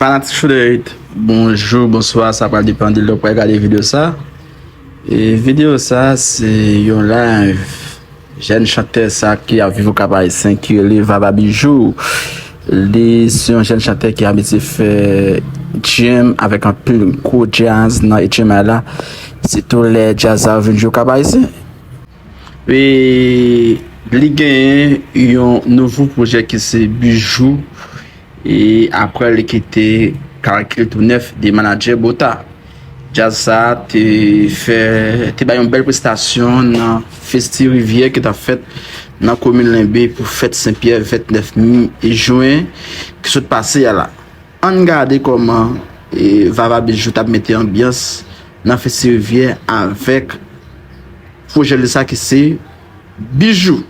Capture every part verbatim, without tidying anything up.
Fanatik Shooter Hit, bonjou, bonswa, sa pral depann de lè w pral gade videyo sa. E videyo sa, se yon live jèn chantè sa ki ap viv Okap Ayisyen, ki rele Vava Bijou. Li se yon jèn chantè ki abitye fè jam avèk anpil gwo djaz nan H M I la. Sitou lè djaz sa vin jwe Okap Ayisyen. E li genyen yon nouvo pwojè ki se Bijou. E apre li kite Kalkil Tou Nèf de manadjè Bota. Djaz sa te fè, te bay yon bèl prestasyon nan Festi Rivyè ki t ap fèt nan komin Lenbe pou fèt Sen Pyè vennèf jen ki sot pase a la. Ann gade kòman, e, Vava Bijou t ap mete anbyans nan Festi Rivyè avèk pwojè li sa ki se Bijou.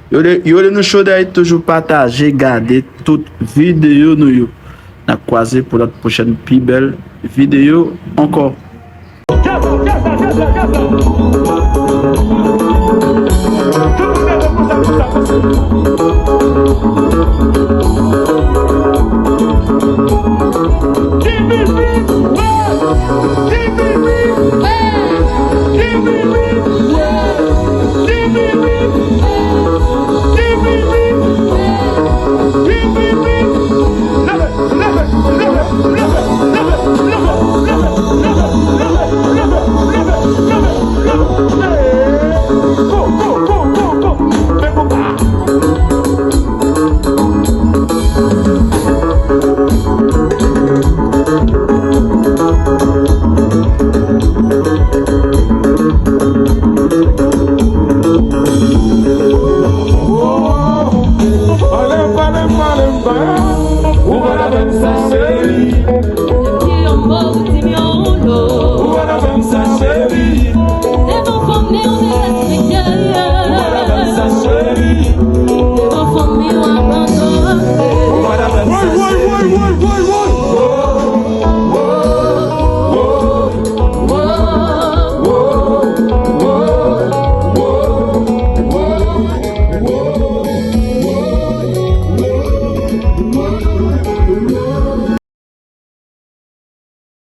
Yo le, yo le nou Shooter Hit, toujou pataje, gade tout videyo nou yo. N ap kwaze pou lòt pwochèn pi bèl videyo ankò.